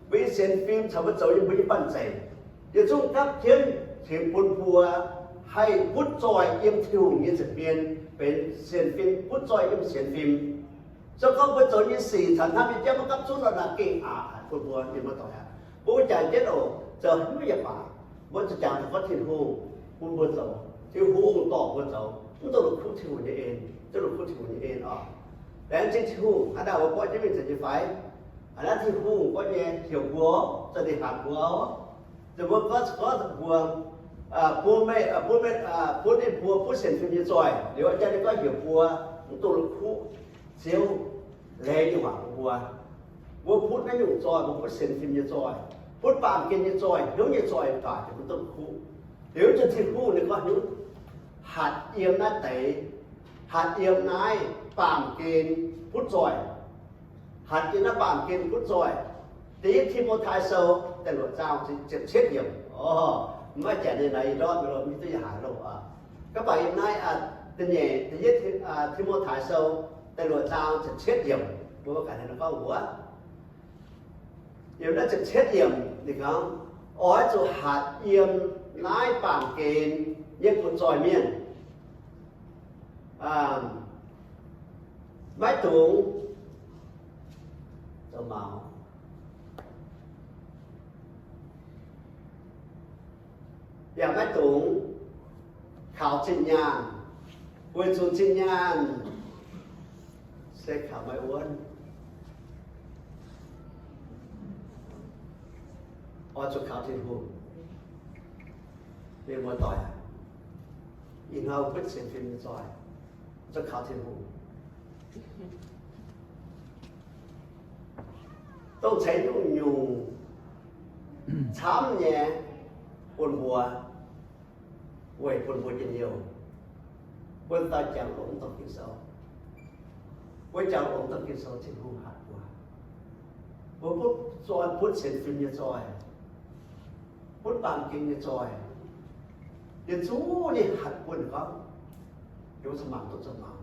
mbuo nyei sienx fim caux mbuo zoux nyei, mbuo nyei banh zeic, yietc zungv gapv jienv cingx bun mbuo haih butv zoih yiem Tin-Hungh nyei nza'hmien, benx sienx fim, butv zoih yiem sienx fim. Se gorngv mbuo zoux nyei sic caux hnamv nyei jauv maiv gapv zunv nor, naaic gengh aqc haic bun mbuo, mienh muoz-doic aac. Mbuo jangx jienv oc, zoux haaix nyungc yaac baac, mbuo zuqc jangx taux gorngv Tin-Hungh bun mbuo zoux, Tin-Hungh dorh mbuo zoux, mv dungx la'kuqv Tin-Hungh nyei en, mv dungx la'kuqv Tin-Hungh nyei en oc. Laengz zingh Tin-Hungh, hnangv naaic mbuo borqv jienv mingh zeiz nyei faix. Hnangv naaiv Tin-Hungh gorngv nyei heuc mbuo, zorqv ninh hatc mbuo, ninh mbuo gorngv, gorngv mbuo, bun meih, bun meih, bun ninh mbuo butv sienx fim nyei zoih. Liuz jang ninh gorngv heuc mbuo mv dungx la'kuqv Ziouv laengz nyei waac bun mbuo. Mbuo butv naaiv nyungc zoih, mbuo butv sienx fim nyei zoih. Butv baamh gen nyei zoih, hnyouv nyei zoih baac mv duqv kuv. Liuz zuqc Tin-Hungh ninh gorngv hnyouv hatc yiem naaiv deix, hatc yiem naaiv baamh gen butv zoih. Hatc yiem naaiv baamh gen butv zoih. Da'yietv Ti^mo^tai Sou da'luoqc zaang ziepc cietv yiemc. Mv maaih janx nyei naaiv, yie ndortv mingh lo, mv duqv yie haiz loh aqv. Gorngv baac yiem naaiv, da'nyeic, da'yietv Ti^mo^tai Sou da'luoqc zaang ziepc cietv yiemc, mbuo ganh gorngv wuov. Yiem naaiv ziepc cietv yiemc ninh gorngv, oix zuqc hatc yiem naaiv baamh gen nyei butv zoih mienh. Maiv dungx zoux maux, yaac maiv dungx kaux zinh nyaanh, weic zuqc zinh nyaanh se kaux maiv wuonv. Oix zuqc kaux Tin-Hungh. Mienh muoz-doic, ih hnoi butv sienx fim nyei zoih, zuqc kaux Tin-Hungh. Dongh ceix nyungc-nyungc camv nyei bun mbuo, weic bun mbuo njien-youh. Mbuo dauh jangx longx dongh Ging-Sou, mbuo jangx longx dongh Ging-Sou, Tin-Hungh hatc mbuo. Mbuo butv zoih, butv sienx fim nyei zoih, butv baamh gen nyei zoih, yietc zungv ninh hatc bun gorngv, yie mbuo mangc duqv zoux maux,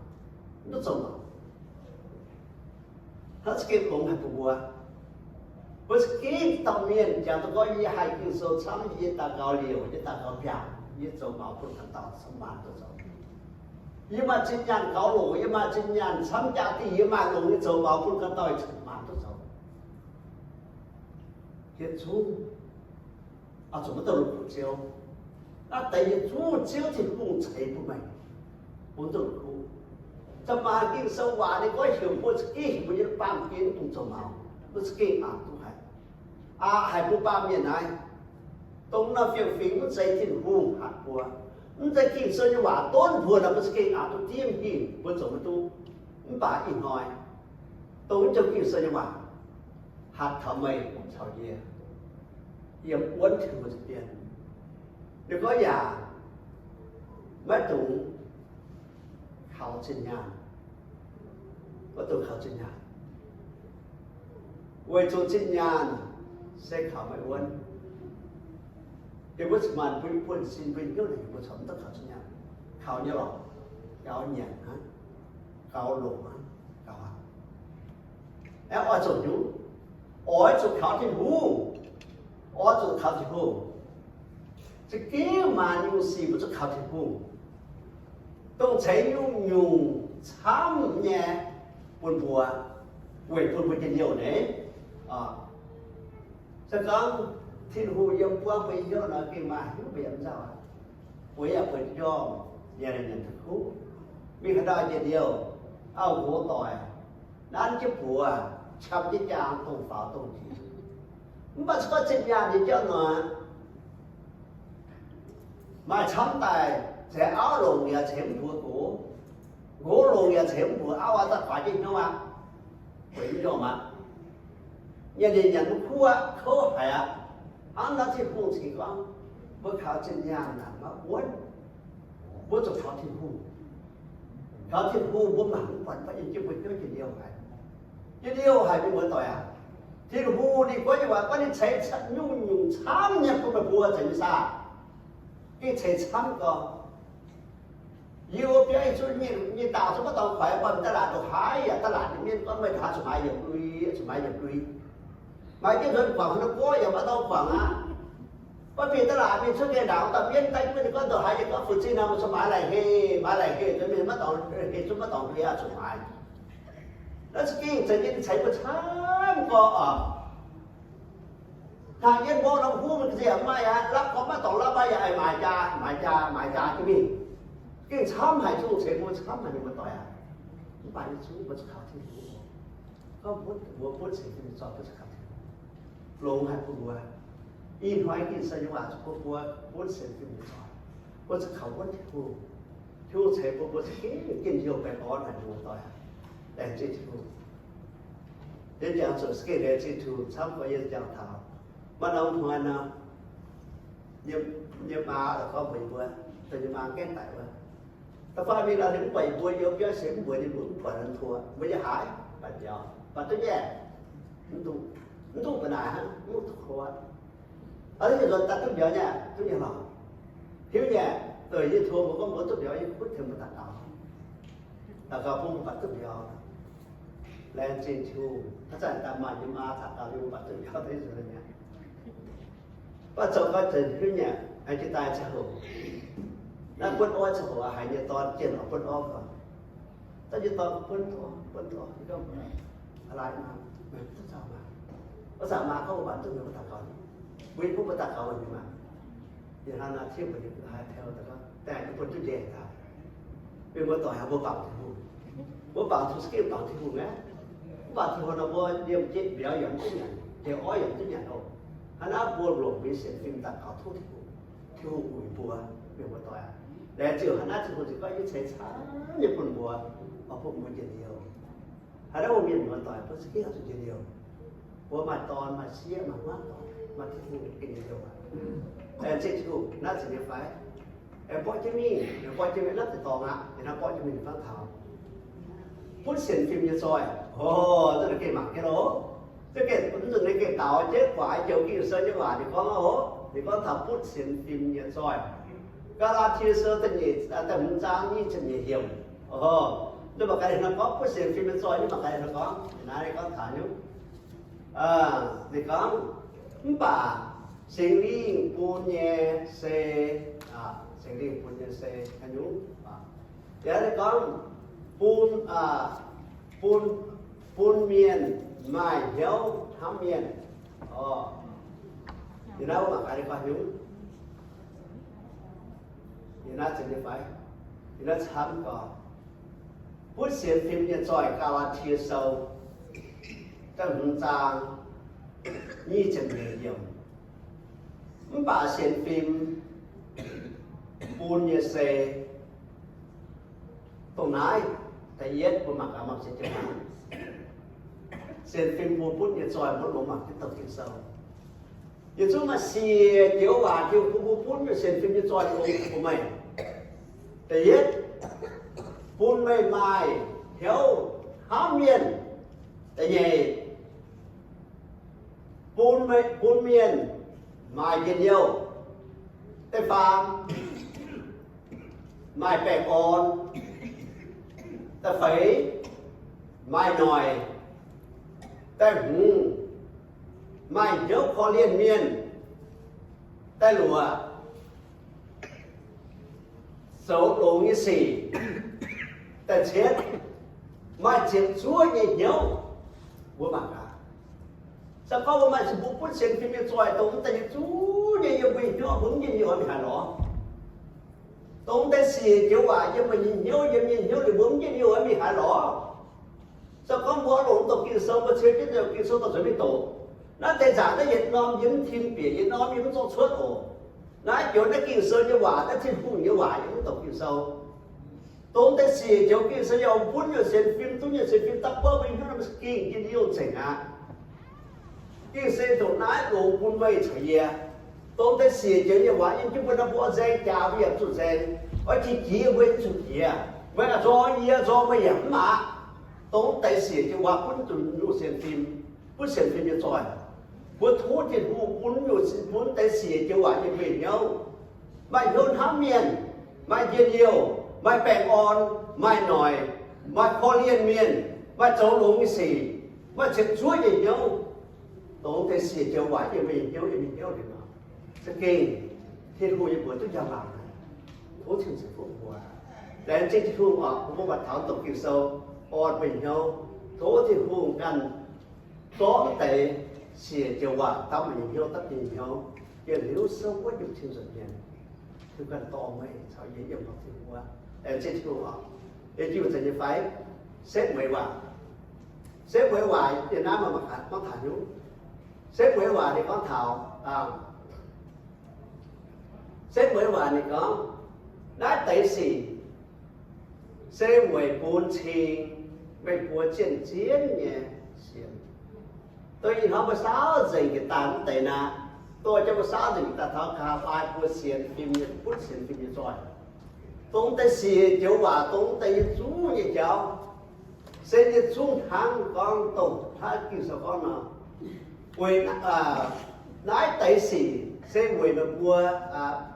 mv duqv zoux maux. Hnangv za'gengh longx haic bun mbuo. Mbuo za'gengh dauh mienh jangx duqv gorngv, yie haih Ging-Sou camv, yie daux gaux liouc, yie daux gaux mbiaangc, yie zoux maux bun ganh dauh, cin-maanc duqv zoux. Yie maaih zinh nyaanh gaux loc, yie maaih zinh nyaanh camv jaa-dingh, yie maaih longx nyei zoux maux bun ganh dauh, cin-maanc duqv zoux. Yietc zungv oix zuqc maiv dungx la'kuqv Ziouv. Naaiv deix yietc zungv Ziouv Tin-Hungh ceix bun meih, mv dungx la'kuqv. Zaangc maah, Ging-Sou waac ninh gorngv heuc mbuo za'gengh, heuc mbuo nyei baamh gen mv dungx zoux maux, mbuo za'gengh aqc duqv haic. Aqc haic mbuo baamh mienh naaiv, dongh naaiv fiem-fingx mv zeiz Tin-Hungh hatc mbuo, mv zeiz Ging-Sou nyei waac donv mbuo nor, mbuo za'gengh aqc duqv diev hingh, mbuo zoux maiv duqv. Mv baac ih hnoi dongh mv joux Ging-Sou nyei waac hatc taux meih caux yie, yiem wuonv Tin-Hungh nyei zien. Ninh gorngv yaac maiv dungx kaux zinh nyaanh, maiv dungx kaux zinh nyaanh, weic zuqc zinh nyaanh se kaux maiv wuonv. Yie mbuo cin-maanc mbuo nyei buonv-sin, mbuo nyei hnyouv naaic, mbuo corc mv dungx kaux zinh nyaanh. Kaux nyei lorqc, gaux nyanc hnangv, gaux longc hnangv, gaux aqv. Aeqv, oix zuqc nyungc, oix zuqc kaux Tin-Hungh, oix zuqc kaux Tin-Hungh. Za'gengh maanc nyungc sic mbuo zuqc kaux Tin-Hungh, dongh ceix nyungc-nyungc camv nyei bun mbuo, weic bun mbuo njien-youh nyei. Se gorngv Tin-Hungh yiem buangv mbuo nyei hnyouv nor, gengh maaih hnyouv mbuo yaac mv nzauh aqv. Mbuo yaac buatc njormh, nyanc nyanc duqv kuv, mingh haaix ndau njien-youh, auv-nqox doic, nanv jienv buoz, qam jienv jaang, dongh faaux dongh jiex. Mv baac se gorngv zinh nyaanh nyei jauv nor, maaih camv daaih, ceix auv longc yaac ceix mv buoz nqox, nqox longc yaac ceix mv buoz auv aqv, daaih guaax jienv hnyouv aqv, weic mv njormh aqv. Nyanc nyanc mv kuv aqv, kouv haic aqv. Hnangv naaiv Tin-Hungh cingx gorngv, mbuo kaux zinh nyaanh naaic maiv wuonv, mbuo zuqc kaux Tin-Hungh. Kaux Tin-Hungh mbuo mangc mv buatc, mv baac yiem jienv mbuo hnyouv njien-youh haic. Njien-youh haic, mienh muoz-doic aac. Tin-Hungh ninh gorngv nyei waac gorngv ninh ceix nyungc-nyungc camv nyei bun meih mbuo, zeiz nyei saah? Gengh ceix camv gorx. Yie biauv yie zungv nyei daauh zungv maiv dorngx koic, mbuo mingh ตลาด ndongc haaix yaac ตลาด nyei mienh gorngv meih ndongc haaix zuqc maaiz yietc lui, zuqc maaiz yietc lui. Maaiz jienv nzuonx guangc haaix norm guoqv yaac maiv dorngx guangc aqv. Maiv bieqc ตลาด mingh cuotv geh ndaangc, wuov dauh mienh daaih jienv ninh gorngv ndongc haaix yie gorngv fu'jueiv zinh naaic, meih zuqc maaiz laaic heh, maaiz laaic heh, nzuonx mingh maiv dorngx heh, zungv maiv dorngx heh, zuqc maaiz. Naaiv za'gengh zeiz nyei, ninh ceix mbuo camv gorx oc. Hnangv yie mborqv norm huv mingh ga'sie yaac mv maaih aqv, lapv gorngv maiv dorngx lapv aqv, yaac maaiz jaa, maaiz jaa, maaiz jaa jienv mingh. Gengh camv haic, Tin-Hungh ceix mbuo camv haic, mienh muoz-doic aac. Mv baac yie zungv mbuo zuqc kaux Tin-Hungh. Gorngv mbuo, mbuo butv sienx fim nyei zoih, mbuo zuqc kaux Tin-Hungh. Longx haic bun mbuo. Ih hnoi Ging-Sou nyei waac zuqc bun mbuo butv sienx fim nyei zoih, mbuo zuqc kaux wuonv Tin-Hungh. Tin-Hungh ceix bun mbuo za'gengh njien-youh baengh orn haic, mienh muoz-doic aac. Laengz zingh Tin-Hungh. Yie jangx zuqc za'gengh laengz zingh Tin-Hungh camv gorx yie jangx taux Maaih norm hnoi nor, yie, yie maa gorngv mbuox yie mbuo, dongh yie maa gaengh daic wuov, da'faanh mingh lorz ninh mv buatc yie mbuo, biauv sienx mv mbuox ninh mbuo, mv buatc ninh tov, mbuo nyei haaix baac biaux, baac duqv nyei, mv duqv, mv duqv ba'naaic hnangv, mv duqv kouv aqv. Aa, nzunc daaih duqv biaux nyei, duqv nyei lorqc. Hiuv nyei, dongh yie tov mbuo gorngv mbuo duqv biaux, yie butv tengx mbuo daux gaux, daux gaux bun mbuo baac duqv biaux. Laengz zingh Tin-Hungh, haaix zanc daaih maaih yie maa daux gaux, yie mbuo baac duqv biaux deix nzunc nyei. Baac zoux gau zengc hiuv nyei, haiz jiex daaih ziangh hoc, naaiv buonv orv ziangh hoc haiz nyei dorn jienh oix buonv orv gorngv, daaih nyei dorn buonv orv, buonv orv, yie gorngv, aa, laaix maa, duqv zaux maa, wuov zanc maa gorngv mbuo baac duqv mbuo daux gaux, mbuo yie butv mbuo daux gaux weic mienh maah. Yie hnangv naaiv tiev mbuo nyei haaix taux daux gaux, daaih yie buonv duqv njaih daaih. Mienh muoz-doic aac, mbuo bangc Tin-Hungh, mbuo bangc Tin-Hungh, za'gengh bangc Tin-Hungh aqv. Mv baac Tin-Hungh nor mbuo liemh jeiv mbiauz yaac mv duqv nyanc, liemh orv yaac mv duqv nyanc oc. Hnangv naaiv mbuo longc mbuo nyei sienx fim daux gaux tov Tin-Hungh, Tin-Hungh uix mbuo, mienh muoz-doic aac. Laengz zingh hnangv naaiv Tin-Hungh ziouc gorngv yie ceix caamv nyei bun mbuo, oix bun mbuo njien-youh. Hnangv naaiv mbuo mienh muoz-doic mbuo za'gengh zuqc njien-youh. Mbuo maaih dorn, maaih sieqv, maaih hmuangv doic, maaih Tin-Hungh gengh njien-youh aqv. Laengz zingh Tin-Hungh, naaiv zeiz nyei fai? Aengx borqv jienv mingh, aengx borqv jienv mingh naaiv deix dorngx aqv. Yie naaiv borqv jienv mingh fangv taux butv sienx fim nyei zoih. O, zungv naaiv gengh mangc jienv loh. Zungv gengh, zungv naaiv gengh daux jienv guaax joux Ging-Sou nyei waac ninh gorngv oc. Ninh gorngv taux butv sienx fim nyei zoih. Gaa^laa^tie Sou da'nyeic, da'hmz zaang nyic ziepc nyeic yiemc. O, mv baac gaax ninh gorngv butv sienx fim nyei zoih, mv baac gaax ninh gorngv, naaiv ninh gorngv taux nyungc, ninh gorngv, mv baac Singx Lingh bun nyei se, Singx Lingh bun nyei se haaix nyungc? Yaac ninh gorngv bun, bun, bun mienh maaih hnyouv hnamv mienh. O, yie naaiv mangc gaax ninh gorngv haaix nyungc. Yie naaiv za'gengh fai, yie naaiv camv gorngv butv sienx fim nyei zoih, Gaa^laa^tie Sou da'hmz zaang nyic ziepc nyeic yiemc. Mv baac sienx fim bun nyei se, dongh naaiv, da'yietv mbuo mangc gaax, mangc sienx fim, sienx fim mbuo butv nyei zoih, mbuo longc mangc jienv dongh Ging-Sou. Yietc zungv maaih siec joux waac Tin-Hungh bun mbuo butv nyei sienx fim nyei zoih longx bun meih. Da'yietv, bun meih maaih hnyouv hnamv mienh. Da'nyeic, bun, bun mienh maaih njien-youh. Da'faam, maaih baengh orn. Da'feix, maaih noic. Da'hmz, maaih hnyouv korv-lienh mienh. Da'luoqc, zoux longx nyei sic. Da'cietv, maaih ziepc zuoqv nyei hnyouv. Mbuo mangc gaax, se gorngv mbuo maaih zuqc mbuo butv sienx fim nyei zoih dongh mv deix yietc zungv nyei yiem mbuo nyei hnyouv, mbuo mv njien-youh mingh haaix lorz? Dongh mv deix siec joux waac yiem meih nyei hnyouv, yiem yie nyei hnyouv liuz, mbuo mv njien-youh mingh haaix lorz? Se gorngv mbuo longc dongh Ging-Sou, mbuo ceu jienv dongh Ging-Sou daaih nzuonx mingh doqc, naaiv deix nzaangc naaiv yietc norm yie mv tim bieqc, yietc norm yie mv zorqv cuotv oc. Naaiv joux naaiv Ging-Sou nyei waac, naaiv Tin-Hungh nyei waac yiem mv deix Ging-Sou. Dongh deix siec joux Ging-Sou yaac bun nyei sienx fim, duqv nyei sienx fim dapv buov mbuo nyei hnyouv, gengh njien-youh nzengc aqv. Ging-Sou dongh naaiv longx bun meih caux yie. Dongh deix siec joux nyei waac yiem jienv mbuo naaiv, mbuo oix nzaeng jaax mbuo yaac zuqc nzaeng, oix jiex jiex mbuo yaac zuqc jiex, meih oix nzorng yie, nzorng meih yaac mv aqv. Dongh deix siec joux waac bun zuqc nyungc sienx fim, butv sienx fim nyei zoih. Mbuo tov Tin-Hungh bun nyungc, bun deix siec joux waac yiem meih hnyouv. Maaih hnyouv hnamv mienh, maaih njien-youh, maaih baengh orn, maaih noic, maaih korv-lienh mienh, maaih zoux longx nyei sic, maaih ziepc zuoqv nyei hnyouv. Dongh deix siec joux waac yiem meih hnyouv, yiem meih hnyouv liuz nor, za'gengh Tin-Hungh nyei mbuox duqv njang-laangc. Tov Tin-Hungh ceix fuqv mbuo. Laengz zingh Tin-Hungh oc, mbuo mangc taux dongh Ging-Sou orn meih hnyouv. Tov Tin-Hungh ganh zorqv deix siec joux waac dapv meih nyei hnyouv, dapv yie nyei hnyouv, yiem liuz sou wuov nyungc cing nzunc mienh, Tin-Hungh ganh dorh meih caux yie yiem norm Tin-Hungh wuov. Laengz zingh Tin-Hungh oc. Yie jiu zanc nyei fai, setv mueiz waac, setv mueiz waac yiem naaiv mangc gaax gorngv taux haaix nyungc. Setv mueiz waac ninh gorngv taux, setv mueiz waac ninh gorngv, naaiv deix sic se weic bun cing meih mbuo zien-zien nyei sienx. Dongh ih hnoi mbuo saauv nzengc jiex daaih mv deix naaiv, Doix jienv mbuo saauv nzengc daaih taux nqa'haav laai mbuo sienx fim nyei, butv sienx fim nyei zoih. Dongh deix sic joux waac, dongh deix yietc zungv nyei jauv, se yietc zungv hnangv gorngv dongh hnangv Ging-Sou gorngv nor, weic naaiv deix sic se weic meih mbuo,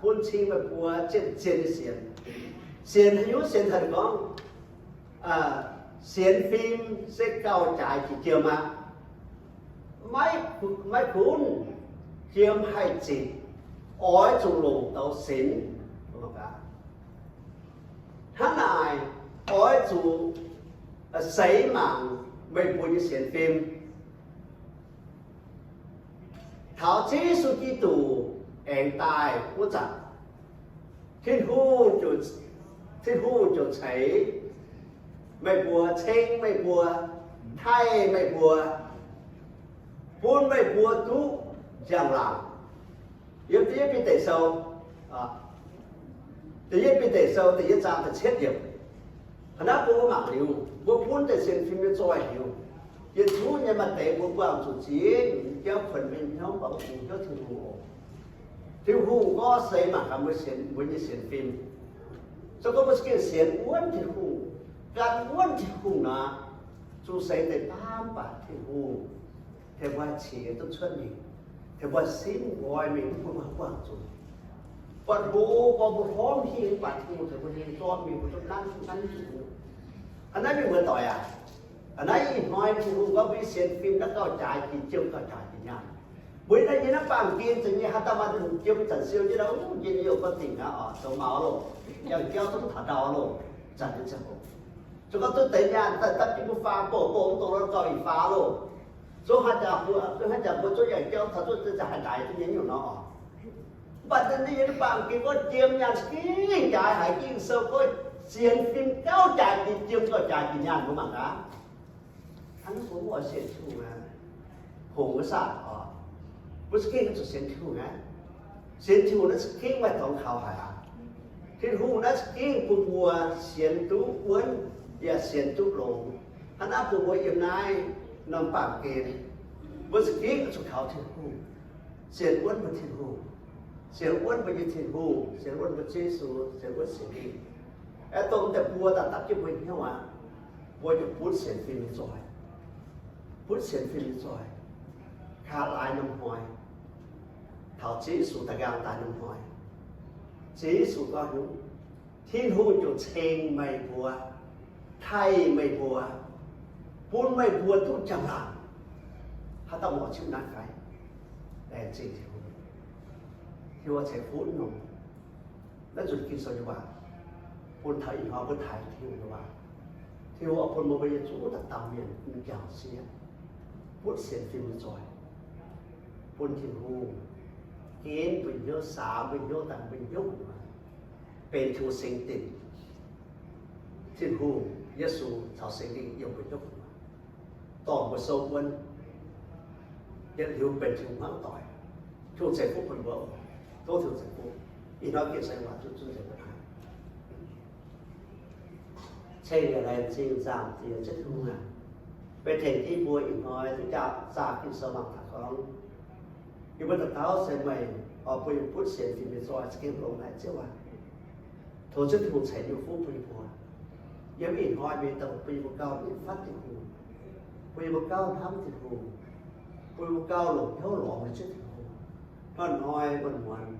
bun cing meih mbuo zien-zien nyei sienx. Sienx haaix nyungc? Sienx haaix gorngv, sienx fim se gauh jaaix jiex jiem aqv. Maiv, maiv gunv jiem haih zitc, oix zuqc longc douz sinx. Hnangv naaic, oix zuqc seix mangc meih mbuo nyei sienx fim. Taux Ziouv Yesu Giduc aengx daaih wuov zanc, Tin-Hungh, Tin-Hungh ziouc ceix meih mbuo, ceng meih mbuo, taaih meih mbuo, bun meih mbuo duqv njang-laangc. Yiem Da'yietv Bide Sou, Da'yietv Bide Sou da'yietv zaang da'cietv yiemc. Hnangv naaiv mbuo mangc liuz, mbuo bun deix sienx fim nyei zoih liuz, yietc zungv nyei maaih deix mbuo buangh zuqc ziex nyungc jauv kuonx mingh hnyouv, mv baac mbuo bungx hnyouv Tin-Hungh oc. Tin-Hungh gorngv seix mangc gaax mbuo sienx, mbuo nyei sienx fim. Se gorngv mbuo za'gengh sienx wuonv Tin-Hungh, gan wuonv Tin-Hungh nor, zuqc seix deix baamv baac Tin-Hungh tengx mbuo qiex duqv cuotv mingh, tengx mbuo simv nqoi mingh, mv bun mbuo buangh zuqc. Buatc hlo gorngv mbuo hlormv hingh, mv baac Tin-Hungh tengx mbuo hingh zorqv mingh, mbuo duqv nanv, nanv zuqc. Hnangv naaiv mienh muoz-doic aac, hnangv naaiv ih hnoi Tin-Hungh gorngv mbuo nyei sienx fim naaiv gauh jaaix jiex jiem, gauh jaaix jiex nyaanh. Mbuo yiem naaiv nyei naaiv baamh gen, zanc nyei haaix dauh maaih lungh jiem zanc siou jienv nor, njien-youh gorngv dingc aqv oc, zoux maux loh, yangh jauv zungv taux ndau loh, zanc nyei ziangh hoc. Zuqc gorngv duqv deix nyaanh daaih dapv jienv mbuo faam bouh, bouh mv dongh lorqc gauh ih faam loh. Zungv hnangv jaax mbuo, zungv hnangv jaax mbuo zungv yangh jauv taux zungv za'gengh haih ndaix duqv nyei nyungc nor oc. Mv baac ninh nyei baamh gen gorngv jiem nyaanh za'gengh jaaix haic. Ging-Sou gorngv sienx fim gauh jaaix jiex jiem, gauh jaaix jiex nyaanh, mbuo mangc gaax. Hnangv mbuo mv oix sienx Tin-Hungh aqv, hungh wuov saah oc, mbuo za'gengh zuqc sienx Tin-Hungh aqv. Sienx Tin-Hungh naaiv za'gengh maaih dorngx kaux haic aqv. Tin-Hungh naaiv za'gengh bun mbuo sienx duqv wuonv yaac sienx duqv longx. Hnangv naaiv bun mbuo yiem naaiv norm baamh gen, mbuo za'gengh zuqc kaux Tin-Hungh, sienx wuonv mbuo Tin-Hungh, sienx wuonv mbuo nyei Tin-Hungh, sienx wuonv mbuo Ziouv Yesu, sienx wuonv Singx Lingh. Aeqv, dongh deix mbuo daaih dapv jienv mbuo hnyouv aqv, mbuo ziouc butv sienx fim nyei zoih, butv sienx fim nyei zoih, kaav laaix norm hnoi, taux Ziouv Yesu daaih nqaang daaih norm hnoi. Ziouv Yesu gorngv haaix nyungc? Tin-Hungh ziouc ceng meih mbuo, taaih meih mbuo, bun meih mbuo duqv njang-laangc. Haaix dauh morc ciuv naaiv fai? Laengz zingh Tin-Hungh. Tin-Hungh ceix fuqv nyei. Naaiv nzunc Ging-Sou nyei waac bun taux ih hnoi mbuo taaih Tin-Hungh nyei waac. Tin-Hungh oix bun mbuo mbuo nyei zuqc daaih dauh mienh m'jangc sieqv, butv sienx fim nyei zoih, bun Tin-Hungh ginv mbuo hnyouv, saaux mbuo hnyouv, daaih mbuo hnyouv benx Tin-Hungh singx dinc. Tin-Hungh, Yesu caux Singx Lingh yiem mbuo hnyouv, dorh mbuo souv wuonv, yietc liuz benx Tin-Hungh hmuangv doic. Tin-Hungh ceix fuqv bun mbuo. Tov Tin-Hungh ceix fuqv. Ih hnoi Ging-Sou waac zuqc zunv nzengc mbuo naaiv. Ceng yaac laengz zingh zaangc Diex Ziouv Tin-Hungh aac, meih tengx jienv mbuo ih hnoi duqv zaah Ging-Sou mangc taux gorngv, yie mbuo daux gaux se meih oix bun yie mbuo butv sienx fim nyei zoih za'gengh longx haic Ziouv aac. Tov Ziouv Tin-Hungh ceix nyungc fuqv bun yie mbuo. Yiem ih hnoi mingh daaih bun yie mbuo gauh mingh fatv Tin-Hungh, bun yie mbuo gauh hnamv Tin-Hungh, bun yie mbuo gauh longc hnyouv lorz meih Ziouv Tin-Hungh. Hnoi-hnoi muonz-muonz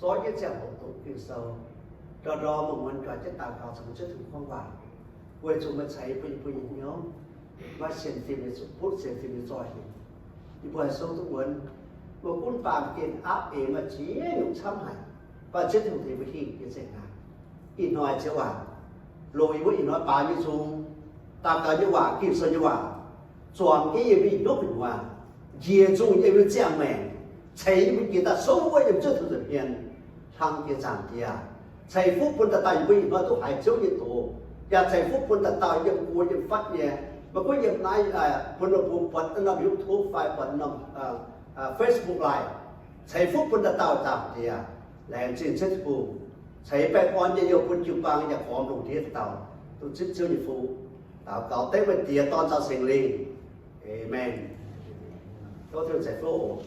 zorqv jienv ziangh hoc doqc Ging-Sou, ndorm-ndorm muonz-muonz juangc jienv daux gaux caux meih Ziouv Tin-Hungh gorngv waac, weic zuqc meih ceix bun yie mbuo nyei hnyouv maaih sienx fim nyei, zuqc butv sienx fim nyei zoih haic. Yie mbuo haih souv duqv wuonv. Mbuo gunv baamh gen aapv eix maaih ziex nyungc camv haic, mv baac Ziouv Tin-Hungh tengx mbuo hingh jiex nzengc aqv. Ih hnoi Ziouv aac, longc yie mbuo ih hnoi baaux nyei nzung, daux gaux nyei waac, Ging-Sou nyei waac, zuangx jienv yie mbuo nyei hnyouv gu'nyuoz, njiec nzungh yie mbuo nyei ziangh maengc, ceix yie mbuo jiex daaih souv wuov yiem Ziouv Tin-Hungh nza'hmien. Hlang jiex Zaangc Diex aac, ceix fuqv bun dauh dauh yie mbuo ih hnoi ndongc haaix Ziouv nyei doz, yaac ceix fuqv bun dauh dauh yiem go yiem fatv nyei, maiv gunv yiem naaiv, bun mbuo buatc norm YouTube fai buatc norm Facebook laaih, ceix fuqv bun dauh dauh Zaangc Diex aac. Laengz zingh Ziouv Tin-Hungh, ceix baengh orn nyei youh bun jiu-baang yaac gormx lungh ndiev dauh dauh duqv zipv Ziouv nyei fuqv. Daux gaux dengv meih Diex, Dorn caux Singx Lingh. Aamen. Tov Tin-Hungh ceix fuqv oc.